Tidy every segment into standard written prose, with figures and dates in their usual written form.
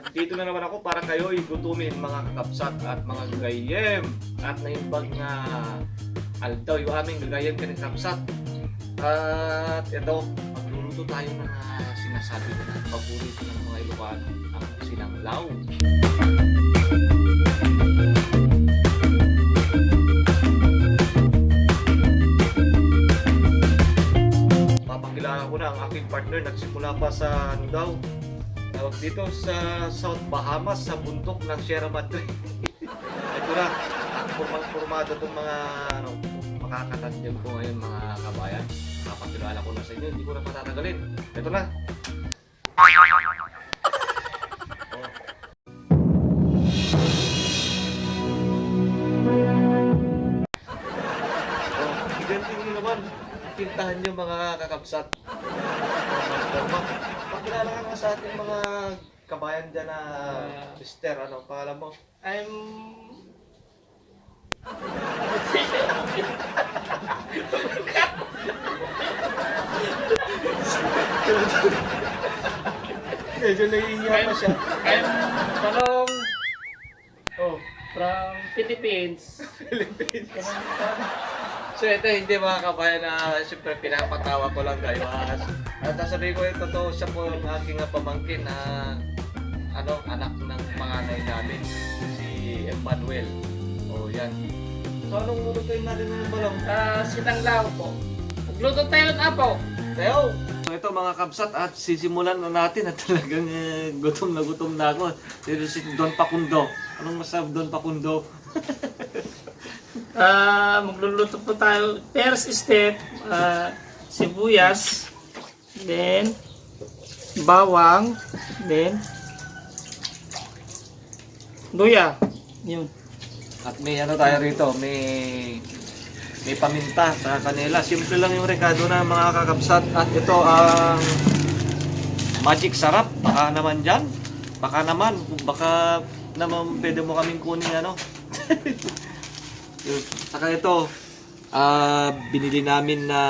Dito na naman ako para kayo'y gutumin mga kakapsat at mga gagayem. At naimbag nga aldaw yung aming gagayem ka ng kakapsat. At ito, magluluto tayo ng sinasabi ko na paborito ng mga Ilocano, ang sinanglaw. Papakilala ko na ang aking partner, nagsimula pa sa ano daw, tawag dito sa South Bahamas, sa bundok ng Sierra Madre. Ito na, formado itong mga makakatadyag ko ngayon mga kabayan. Papakilala ko na sa inyo, hindi ko na patatagalin. Ito na. Igantin nyo naman. Pintahan nyo mga kakabsat. Pakilala ka nga sa ating mga kabayan dyan na mister, ano pangalan mo? Medyo naiiyak pa siya. I'm Balong Oh, from Philippines. Philippines. So ito hindi mga kabayan na siyempre pinapatawa ko lang kayo. At sasabihin ko yung totoo, siya po yung aking pamangkin na anak ng panganay namin, si Emmanuel. Oh, yan. So anong lulutuin natin ng balong? Sinanglaw po. Magluto tayo ng apo. Teo! So ito mga kabsat at sisimulan na natin at talagang gutom na ako. Dito si Don Pakundo. Anong masabi Don Pakundo? Magluluto po tayo. First step, sibuyas, then bawang, then luya. Yun. At may ano tayo rito, may paminta sa kanila. Simple lang yung rekado na mga kakabsat. At ito ang magic sarap. Baka naman dyan. Baka naman pwede mo kaming kunin ano. Saka ito, binili namin na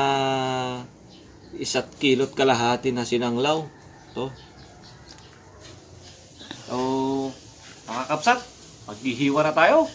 1 kilo't kalahati na sinanglaw. Ito. So, mga kakabsat, maghihiwa na tayo.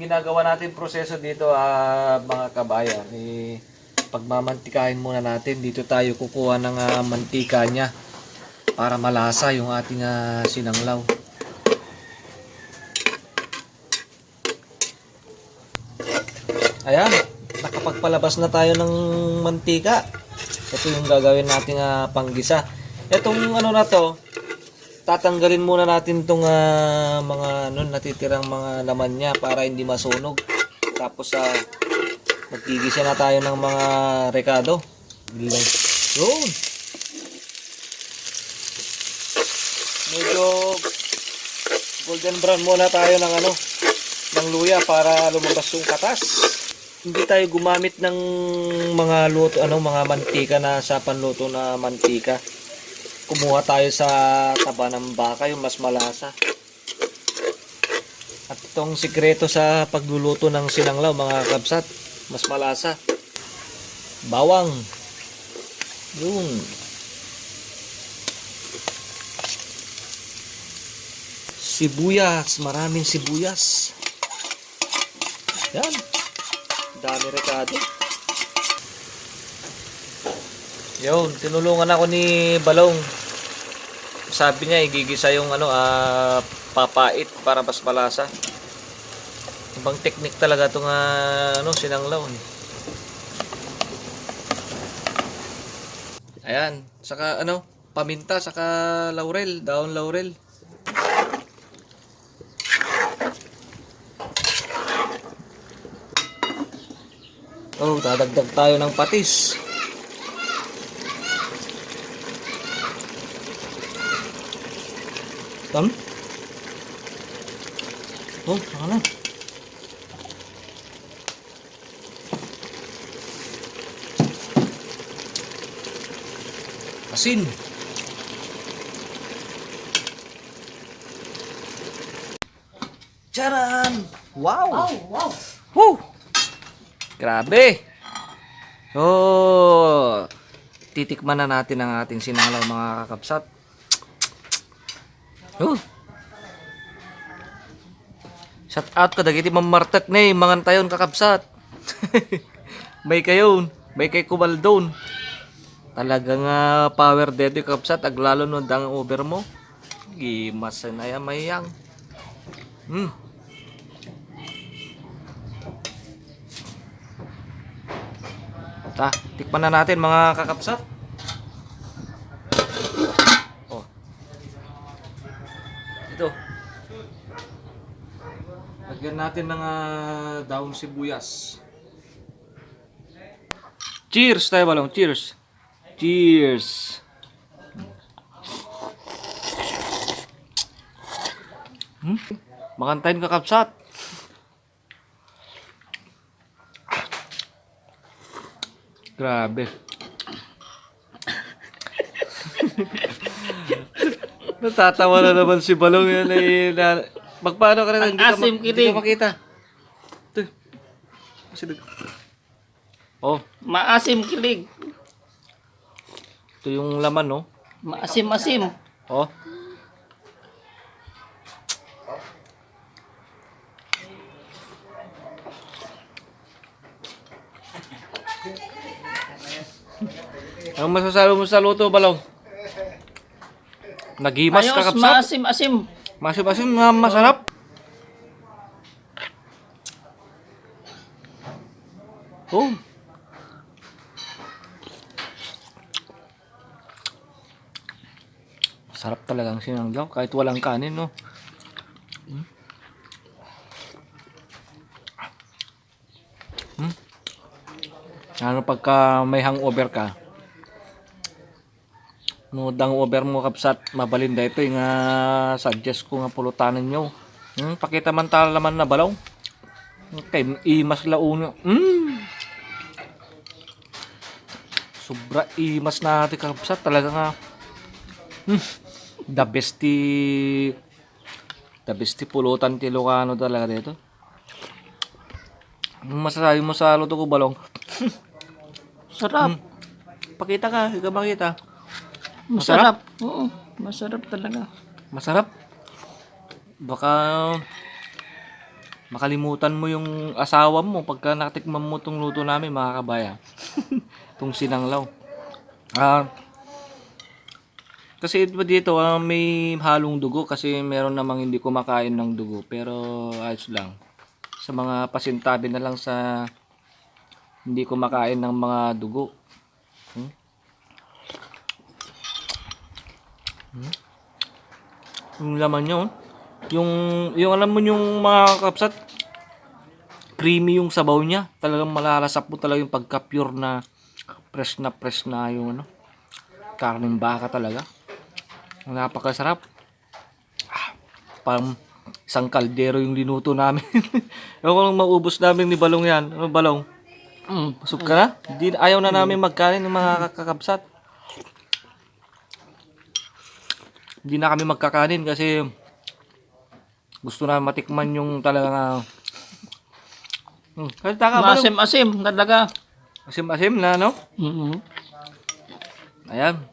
Ginagawa natin proseso dito mga kabayan, pagmamantikahin muna natin. Dito tayo kukuha ng mantika niya para malasa yung ating sinanglaw. Ayan, nakapagpalabas na tayo ng mantika. Ito yung gagawin nating panggisa. Itong ano na to, tatanggalin muna natin itong mga natitirang mga laman niya para hindi masunog. Tapos magigisa na tayo ng mga rekado. Yun. Medyo golden brown muna tayo ng luya para lumabas yung katas. Hindi tayo gumamit ng mga mga mantika na sa panluto na mantika. Kumuha tayo sa taba ng baka, yung mas malasa. At itong sikreto sa pagluluto ng sinanglaw mga kabsat, mas malasa. Bawang. Yun. Sibuyas, maraming sibuyas. Yan. Dami rekado. Yun, tinulungan ako ni Balong. Sabi niya igigisa yung papait para mas malasa. Ibang technique talaga itong sinanglaw. Ayan, saka paminta, saka laurel, daon laurel. Oh, dadagdag tayo ng patis. Tam? Oh, saka na. Asin. Charan! Wow! wow. Woo! Grabe! Oh! Titikman na natin ang ating sinalaw mga kakapsat. Oh! Shout out ka dagiti mamartak na mga tayon kakapsat. May kayon, may kay kubaldon. Talagang power dead yung kakapsat, aglalo nun dang over mo. Gimas na yan mayang. Tikman na natin mga kakapsat. Oh. Ito. Lagyan natin ng daon sibuyas. Cheers tayo balong. Cheers. Cheers. Makantayin kakapsat. Grabe. Natatawa na naman si Balong yan ay magpaano ka rin Ang asim hindi kilig. ka makita. Ito. Oh, Maasim kilig. ito yung laman, no? Maasim-asim. Oh. Ang masasabi mo sa luto, Balong? Nagimas Ayos, ka kapsat? maasim-asim. Masim-masim na masarap. Oh. Sarap talagang sinanglaw kahit walang kanin, no? Ano pagka may hangover ka? No, hangover mo kapsat, mabalinda ito yung suggest ko nga pulutanin nyo. Pakita man talaman na Balong. Okay, imas launo. Sobra imas na natin kapsat. Talaga nga the best pulutan ti Ilocano talaga dito. Masasabi mo sa luto ko, Balong? Sarap. Pakita ka, ikaw makita. Masarap. Oo, masarap talaga. Masarap. Baka makalimutan mo yung asawa mo pagka nakatikman mo tong luto namin, mga kabaya. Tong sinanglaw. Kasi dito may halong dugo kasi meron namang hindi kumakain ng dugo, pero ayos lang. Sa mga pasintabi na lang sa hindi kumakain ng mga dugo. Yung laman nyo, yung alam mo yung mga kapsat, creamy yung sabaw niya. Talagang malalasap mo talaga yung pagka-pure na fresh na yung karneng baka talaga. Napakasarap. Parang isang kaldero yung linuto namin. Ewan ko lang maubos namin ni Balong yan. Ano Balong? Busog ka na? Ayaw na namin magkanin ng mga kakapsat. Hindi na kami magkakanin kasi gusto na matikman yung talaga kasi taka ba? Maasim-asim talaga. Asim-asim na, no? Ayan.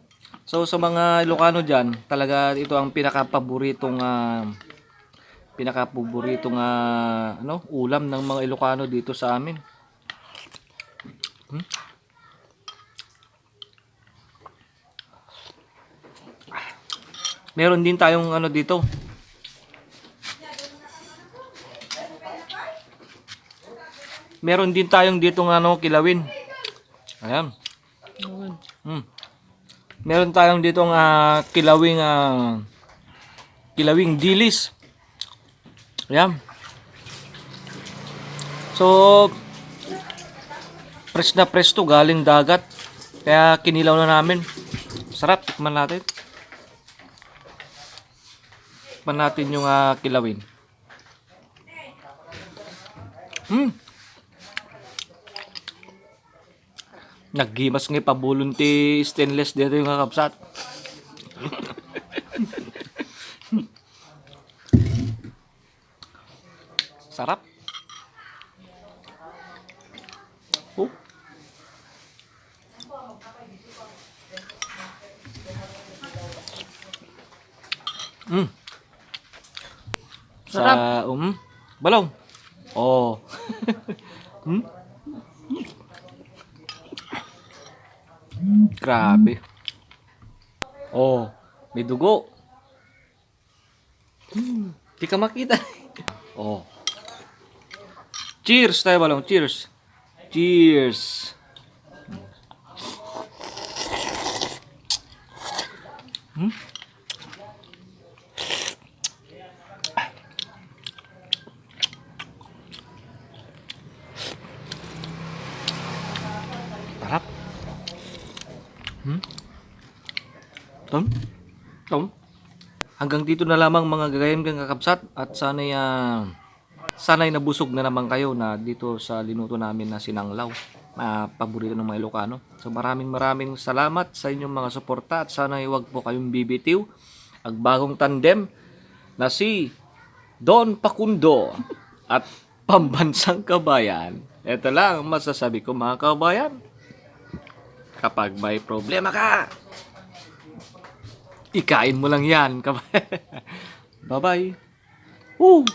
So sa mga Ilocano dyan, talaga ito ang pinaka-paboritong ulam ng mga Ilocano dito sa amin. Meron din tayong dito. Meron din tayong dito kilawin. Ayan. Meron tayong dito kilawing dilis. Ayan. So Fresh na fresh to, galing dagat. Kaya kinilaw na namin. Sarap, tikman natin. Tikman natin yung kilawin. Naggimas nga pabulon ti stainless dito yung kakapsat. Sarap. Oh. Sarap. Balong. Oh. Grabe. Oh, may dugo. Di ka makita. Oh. Cheers tayo, Balong. Cheers. Cheers. Sarap. Tom. Hanggang dito na lamang mga gagayan kang kakabsat at sana'y nabusog na naman kayo na dito sa linuto namin na sinanglaw na paborito ng mga Ilocano. So maraming salamat sa inyong mga suporta at sana'y huwag po kayong bibitiw. Ang bagong tandem na si Don Pakundo at Pambansang Kabayan. Ito lang ang masasabi ko mga kabayan. Kapag may problema ka, ikain mo lang yan. Bye-bye. Woo!